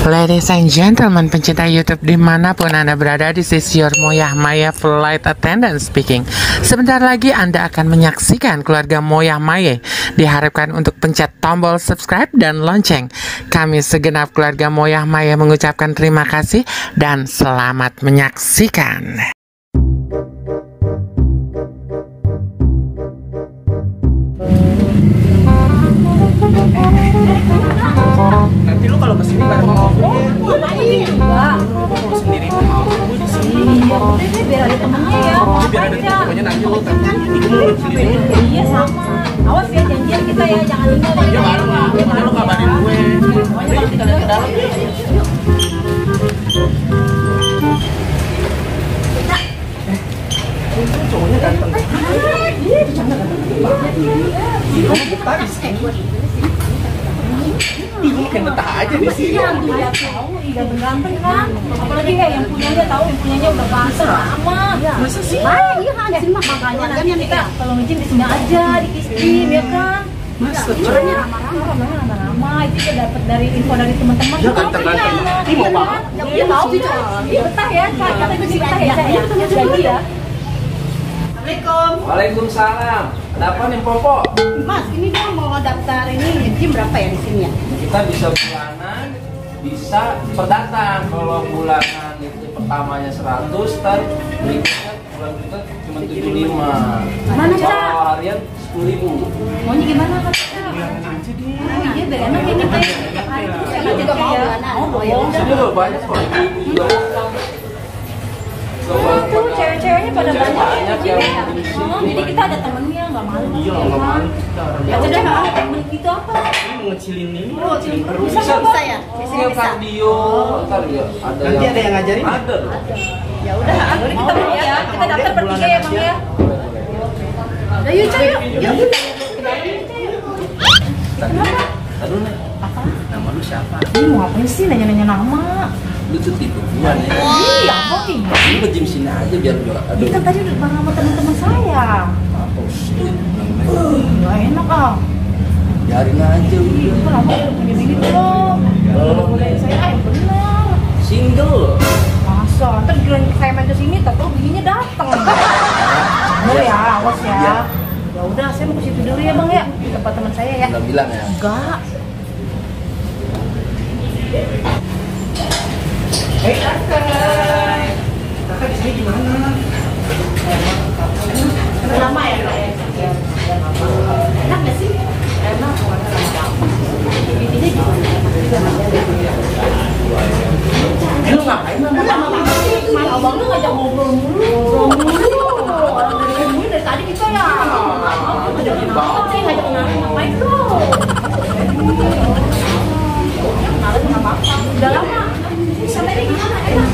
Ladies and gentlemen, pencinta YouTube dimanapun Anda berada, this is your Moyah Maya Flight Attendant speaking. Sebentar lagi Anda akan menyaksikan keluarga Moyah Maya. Diharapkan untuk pencet tombol subscribe dan lonceng. Kami segenap keluarga Moyah Maya mengucapkan terima kasih dan selamat menyaksikan. Nanti lu kalau kesini bareng sama aku ya. Ngapain juga? Kalau sendiri mau gue di sini. Ini biar ada temennya ya. Biar ada pokoknya nanti lu mau sendiri. Iya sama. Awas ya janjian kita ya, jangan tinggal dari Ya bareng lah. Pokoknya lu kabarin gue. Pokoknya kalau kita ke dalam. Cowoknya ganteng. Iya, bercanda ganteng. Ih, kamu betah di sini. Ih, gue makin betah aja di sini. Iya, dia tahu, iya berganteng kan. Apalagi kayak yang punyanya tahu, yang punyanya udah basah lama. Masa sih? Iya kan, di sini makanya nanti kita kalau ngizin di sini aja, di Kistim ya kan. Masa Orangnya ramah-ramah, itu kita dapat dari info dari teman-teman. Ya ganteng-ganteng. Ih, mau banget. Iya mau sih, iya betah ya, kata itu betah ya. Iya janji ya. Assalamualaikum. Waalaikumsalam. Ada apa nih Popo? Mas, ini dong mau daftar ini gym berapa ya di sini ya? Kita bisa bulanan, bisa per datang. Kalau bulanan itu pertamanya 100, ntar berikutnya bulan berikutnya cuma 75. Mana, Kak? Kalau harian 10.000. Maunya gimana kan? Bulanan aja deh. Iya biar enak ya kita tiap hari tuh enak juga mau bulanan. Oh ya udah. Itu loh banyak kok. Ibu juga. Tuh cewek-ceweknya pada banyak yang ya. di sini. Jadi kita ada temennya, nggak malu. Iya, nggak malu. Ya udah nggak ada temen gitu apa? Ini mau ngecilin ini. Oh, cium perut Bisa bisa bisa ya? Di sini Iya bisa. kardio, ntar ya ada Nanti ada yang ngajarin? Ada. Ya udah, Udah kita mau ya, kita daftar bertiga ya bang ya. Udah yuk Cah, yuk. Yuk. Aduh nih. Nama lu siapa? Ini mau ngapain sih nanya-nanya nama? Lu tuh tipe gua nih. Iya, apa nih? Lu ke gym sini aja biar gua. Aduh. Kita tadi udah bareng sama teman-teman saya. Apa sih? Nggak enak ah. Biarin aja Itu udah. lama udah punya bini belum? Kalau boleh saya yang benar. Single loh. Masa? Ntar giliran saya main kesini, tapi bininya datang. Boleh ya, awas ya. Iya. Ya udah, saya mau ke situ dulu ya bang ya, di tempat teman saya ya. Udah bilang ya. Enggak. Hei kakak. Kakak di sini gimana? Lama ya kak ya? Enak nggak sih? Enak. Bininya gimana? Lu ngapain? Lama banget sih. Abang lu ngajak ngobrol mulu. Orang dari ini dari tadi kita ya. Ngajak kenalan sih, ngajak kenalan ngapain lu? Kenalan nggak apa-apa. Udah lama. Sampai ini gimana? Enak.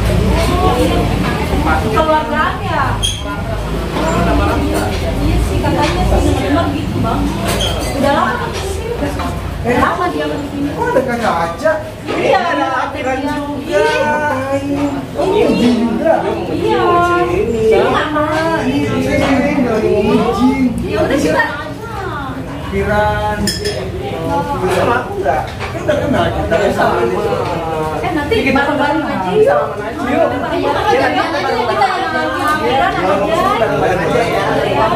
Keluargaan ya. Iya sih katanya sih dengar gitu bang. Udah lama di sini. Lama dia di sini. Oh, ada kakak aja. Iya, ada aturan iya. juga. Iya. Oh, gym juga. Iya. Sama. Ini saya sering lagi ngomong gym. Ya udah kita aja. Pikiran. Sama aku enggak? Kan udah kenal kita ya sama ini. Nanti Kita bareng-bareng aja. salaman aja. Yuk. Iya, kita Bareng aja ya.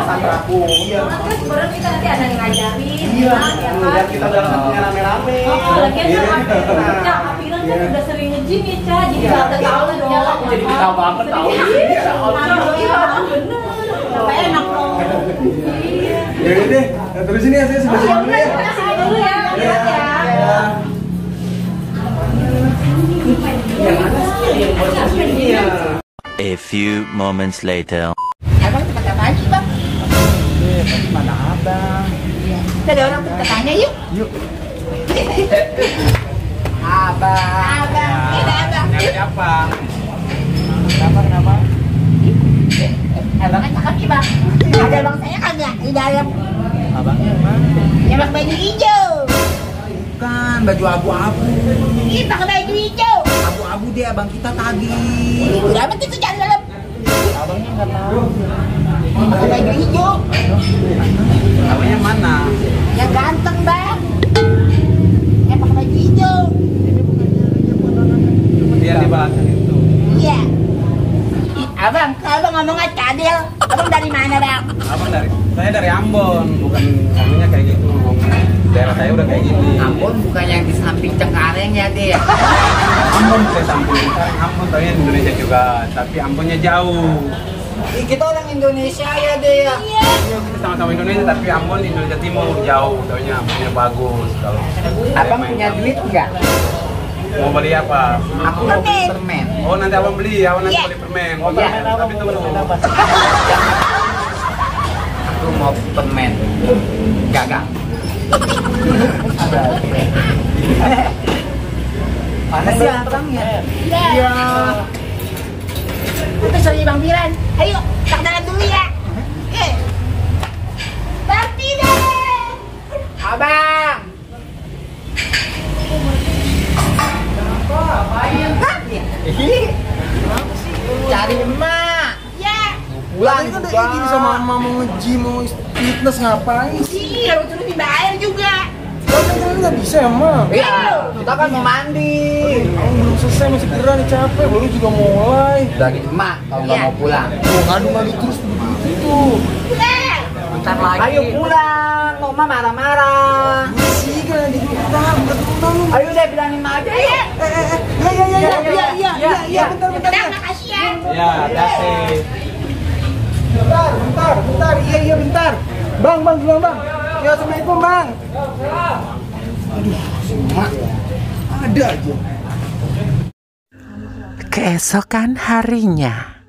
Sama aku. Iya. kan kita nanti ada yang ngajarin. Iya. Ya Biar kan? kita udah ketemu rame-rame. Lagian Iya. kan Apiran kan udah sering nge-gym ya, Ca. Jadi Iya. udah tahu dong. Jadi kita banget tahu. Iya, bener. Sampai enak loh. Iya. Ya udah deh, terus ini ya saya sebelah sini dulu ya. Sini dulu ya. Iya. Ya. Yang mana sih yang baru kesini ya? A few moments later. Abang tempat apa aja bang? Mana abang? Ada orang tuh tanya yuk. Yuk. Abang. Kita abang. Siapa? Kenapa? Abangnya cakep sih bang. Ada abang saya kagak di dalam. Abangnya mana? Yang pakai baju hijau. Bukan, baju abu-abu. Ih, pakai baju hijau. Abu-abu deh abang kita tadi. Udah amat itu cari dalam. Abangnya nggak tahu. Pakai baju hijau. Abangnya mana? Yang ganteng bang. Yang pakai baju hijau. Ini bukannya ngomongnya cadel. Abang dari mana, Bang? Saya dari Ambon, bukan ngomongnya kayak gitu. Daerah saya udah kayak gini. Ambon bukan yang di samping Cengkareng ya, Dek? Ambon saya samping, Ambon taunya Indonesia juga, tapi Ambonnya jauh. Kita orang Indonesia ya, Dek. Iya, kita sama-sama Indonesia, tapi Ambon Indonesia Timur jauh, taunya Ambonnya bagus. Kalau Abang punya duit enggak? mau beli apa? Aku mau beli permen. Oh nanti abang beli, abang nanti beli permen. Oh, Iya. tapi tunggu. Aku mau permen. Gagal. Mana sih abangnya? Iya. Itu soalnya Bang Piran. Ayo, tak dalam dulu ya. Berarti deh. Abang. Cari emak. Ya. Pulang Tadi kan udah izin sama mama mau nge-gym, mau fitness ngapain sih? Iya, lu terus dibayar juga. Kan nggak bisa emang. Iya, kita kan mau mandi. Kamu belum selesai masih gerah nih capek, baru juga mulai. Dari emak kalau nggak mau pulang. Oh, ngadu-ngadu terus begitu. Bentar lagi. Ayo pulang, Mama marah-marah. Sih kan di kurang, betul. Ayo deh bilangin emak aja. Ayo. Iya, bentar. Udah, makasih ya. Ya, kasih. Bentar. Iya, bentar. Bang. Ya, assalamualaikum, Bang. Aduh, si emak. Ada aja. Keesokan harinya.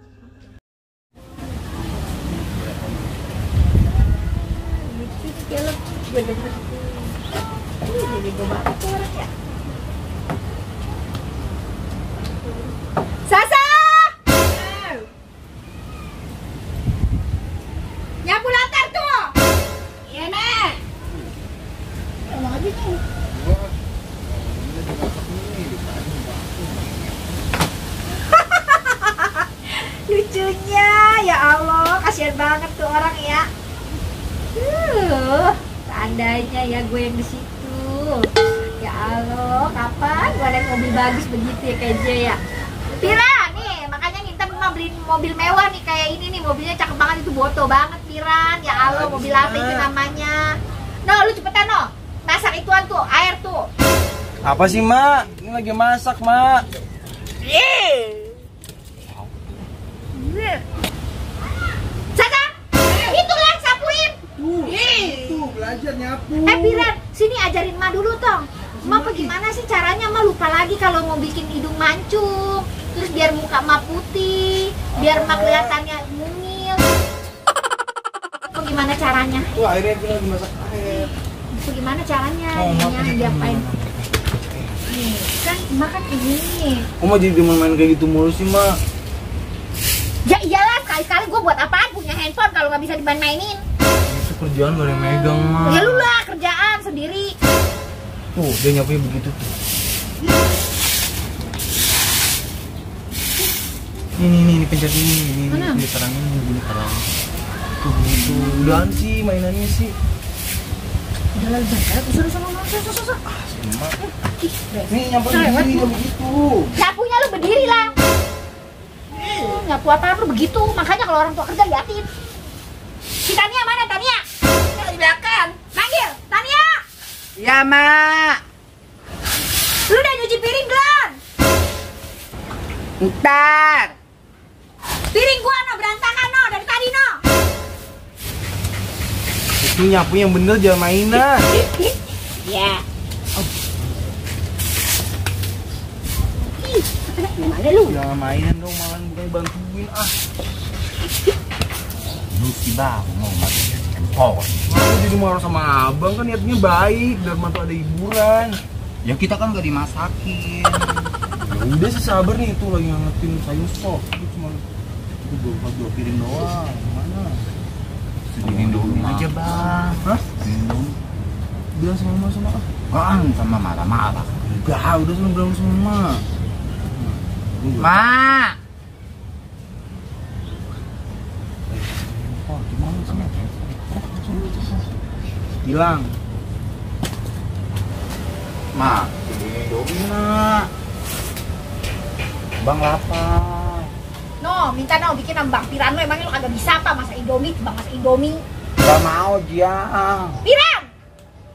Sasa! Nyapu latar tuh! Iya, Nek. Lucunya, ya Allah, kasihan banget tuh orang ya. Seandainya ya gue yang di situ. Ya Allah, kapan gue ada mobil bagus begitu ya kayak dia ya. Pira, nih makanya Ninten mah beliin mobil mewah nih kayak ini nih, mobilnya cakep banget itu, boto banget Piran. Ya Allah, mobil apa itu namanya? No, lu cepetan no, masak ituan tuh, air tuh. Apa sih, Mak? Ini lagi masak, Mak. Sasa, itu lah sapuin. Tuh, belajar nyapu. Piran, sini ajarin Ma dulu tong. Ma apa gimana sih caranya? Ma lupa lagi kalau mau bikin hidung mancung. Terus biar muka Ma putih, biar Ma kelihatannya mungil. Apa gimana caranya? Tuh, airnya itu lagi masak air. Apa gimana caranya? Oh, Ma, Ininya diapain? Nih, kan Ma kan ini. Kok mau jadi main kayak gitu mulu sih, Mak? Ya iyalah, sekali-sekali gue buat apaan punya handphone kalau nggak bisa dimain-mainin. Itu kerjaan gak ada yang megang, Mak. Ya lu lah kerjaan sendiri. Tuh, dia nyapunya begitu tuh. Ini pencet ini. Mana? Ini terangin, ini terang. Tuh, gitu. Udahan sih mainannya sih. Udah lah, suruh sama Ma, suruh. Nih, nyapunya begitu. Nyapunya lu berdiri lah. Nyapu apa lu begitu, makanya kalau orang tua kerja liatin. Si Tania mana, Tania? Dia di belakang. Panggil, Tania. Ya, Mak. Lu udah nyuci piring belum? Ntar. Piring gua no berantakan no dari tadi no. Itu nyapu yang bener, jangan mainan. Ya. Gimana lu? Jangan mainan dong, malah bukan bantuin ah. Lu tiba mau mati empor. Aku jadi marah sama abang, kan niatnya baik, biar mantu ada hiburan. Ya kita kan gak dimasakin. Ya udah sih sabar nih, itu lagi ngangetin sayur sop. Itu cuma dua piring doang. Mana? Segini dulu aja, Bang. Hah? Segini dulu. Bilang sama mama sama ah. Kan sama marah-marah. Enggak, udah sama bilang sama mama. Mak. Oh, gimana sih? Bilang. Mak, segini dulu, Mak. Bang lapar. No, minta bikin sama Bang Piran lo. Emangnya lo kagak bisa apa masak Indomie, Bang masak Indomie. Gak mau dia. Piran,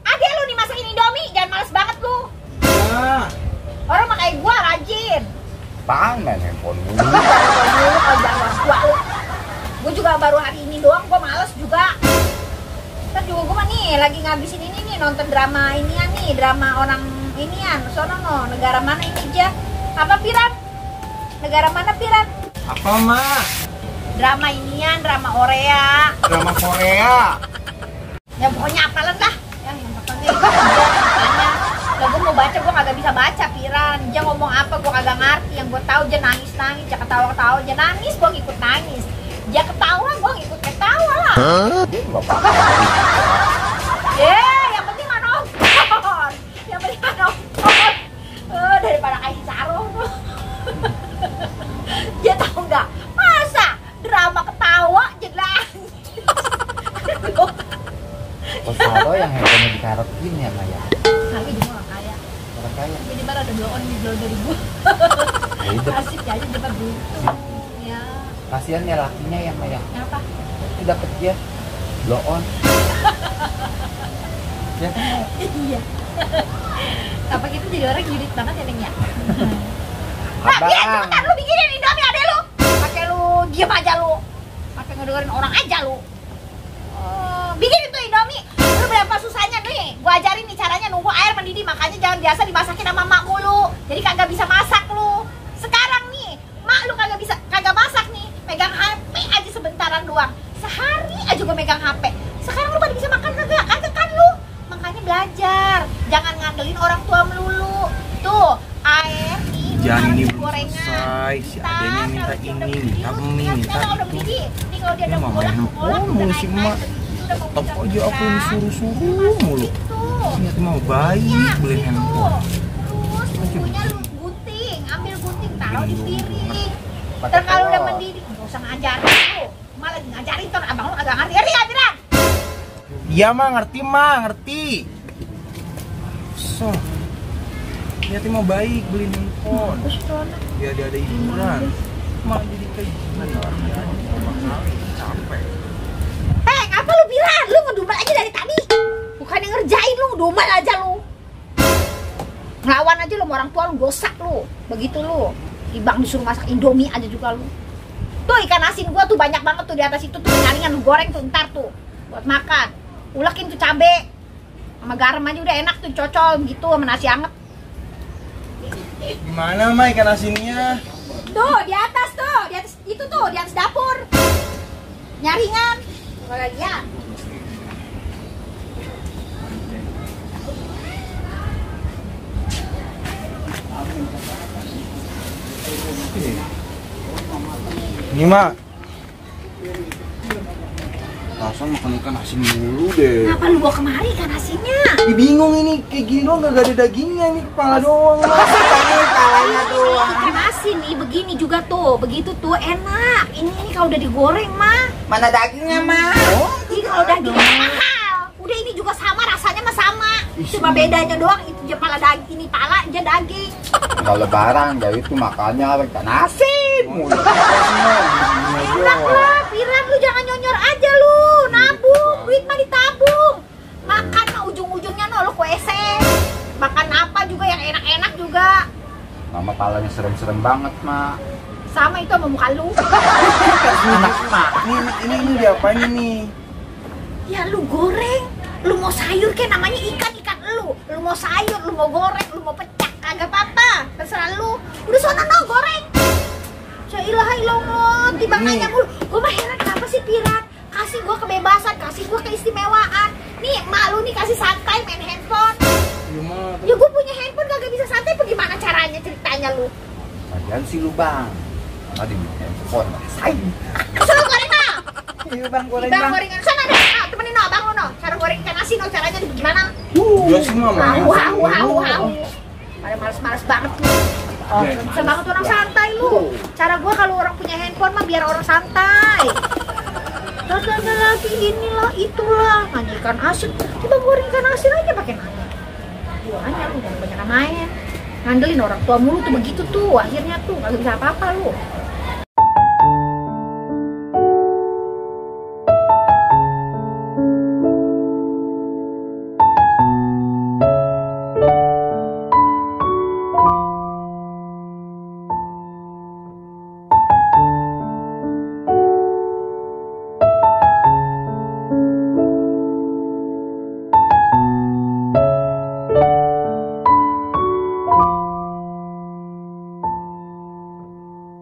adek lu nih masakin Indomie, jangan males banget lu. Ya. Orang mah kayak gua rajin. Apaan main handphone mulu? Gue juga baru hari ini doang, gue males juga. Ntar juga gue mah nih lagi ngabisin ini nih, nonton drama inian nih, drama orang inian. Sono no, negara mana ini aja? Apa Piran? Negara mana Piran? Apa mak? Drama inian, drama Korea. Drama Korea. Ya pokoknya apalan dah. Yang pokoknya itu aja. Lah gue mau baca, gue kagak bisa baca Piran. Dia ngomong apa gue kagak ngerti. Yang gue tahu dia nangis-nangis, dia ketawa-ketawa, dia nangis, gue ngikut nangis. Dia ketawa, gue ngikut ketawa lah. Dia nggak apa-apa. Yang penting mah nonton. Yang penting mah nonton. Daripada kayak Saroh tuh. Dia tahu nggak? Masa drama ketawa jadi nangis. Pesaro yang handphonenya dikaretin ya Maya. Tapi dia orang kaya. Orang kaya. Jadi baru ada blow on dari gue. Ya udah. Asik aja dapat buntung. Ya. Kasihan ya lakinya ya Maya. Kenapa? Itu dapet dia blow on. Ya kan Maya? Iya. Apa gitu jadi orang jurit banget ya Neng ya? Abang. Iya cepetan lu bikinin Indomie adek lu. Pakai lu diem aja lu. Pakai ngedengerin orang aja lu. Bikin itu Indomie. Lu berapa susahnya nih? Gua ajarin nih caranya nunggu air mendidih. Makanya jangan biasa dimasakin sama mak mulu. Jadi kagak bisa masak lu. Sekarang nih, mak lu kagak masak nih. Pegang HP aja sebentaran doang. Sehari aja gua megang HP. Sekarang lu pada bisa makan kagak? Kagak kan lu? Makanya belajar. Jangan ngandelin orang tua melulu. Tuh, air nih. Jangan ini belum gorengan. selesai. Si adanya minta ini, minta mie, minta itu. Ini kalau dia Ini udah mama handphone mulu si emak. Tetap aja aku yang disuruh-suruh mulu. Ini tuh mau baik beliin handphone. Terus bumbunya lu gunting, ambil gunting, taruh di piring. Ntar kalau udah mendidih, nggak usah ngajarin lu. Malah lagi ngajarin tuh, abang lu agak ngerti. Ngerti nggak, Piran? Iya mah ngerti mah ngerti. So, niatnya mau baik beliin handphone. Biar dia ada hiburan. Mah jadi kayak gimana orangnya? Capek. Apa lu Piran? Lu ngedumel aja dari tadi. Bukan yang ngerjain lu, ngedumel aja lu. Ngelawan aja lu sama orang tua lu, dosa lu. Begitu lu. Ibang disuruh masak Indomie aja juga lu. Tuh ikan asin gua tuh banyak banget tuh di atas itu tuh, nyaringan lu goreng tuh ntar tuh buat makan. Ulekin tuh cabe sama garam aja udah enak tuh, cocol begitu sama nasi anget. Gimana mah ikan asinnya? Tuh di atas itu tuh di atas dapur. Nyaringan. Bagian. Ini mah Rasan makan ikan asin dulu deh. Kenapa lu bawa kemari ikan asinnya? Ih, bingung ini kayak gini doang gak ada dagingnya, ini kepala doang. Kepalanya doang. Ikan asin nih begini juga tuh, begitu tuh enak. Ini kalau udah digoreng mah. Mana dagingnya mah? Ini kalau dagingnya mahal. Udah ini juga sama rasanya mah sama. Cuma bedanya doang itu dia pala daging, ini pala aja daging. Kalau lebaran dari itu makannya ikan asin mulu. Enak lah, Piran lu jangan nyonyor aja lu. Nabung, duit mah ditabung. Makan mah ujung-ujungnya lo ke WC. Makan apa juga yang enak-enak juga. Nama palanya serem-serem banget, Mak. Sama itu sama muka lu. Anak Mak. Ini diapain ini? Ya lu goreng. Lu mau sayur kayak namanya ikan lu. Lu mau sayur, lu mau goreng, lu mau pecah, kagak apa-apa. Terserah lu. Udah sono no goreng. Ya ilaha illallah, tiba nanya mulu. Gua mah heran kenapa sih Piran? Kasih gua kebebasan, kasih gua keistimewaan. Nih, mak lu nih kasih santai main handphone. Ya gua punya handphone kagak bisa santai, bagaimana caranya ceritanya lu? Bagian sih lu, Bang. Tadi handphone rasain. Suruh goreng no. Iya, Bang, goreng, Bang Bang. gorengan sana deh. No, temenin no, bang lu no. Cara goreng ikan asin no, caranya nih gimana? Iya sih mama. Hau. Pada males-males banget lu. Oh, bisa banget orang santai lu. Cara gua kalau orang punya handphone mah biar orang santai. Ada lagi inilah itulah, nanya ikan asin. Coba goreng ikan asin aja pakai nanya. Nanya lu jangan banyak main. Ngandelin orang tua mulu tuh begitu tuh. Akhirnya tuh kagak bisa apa-apa lu.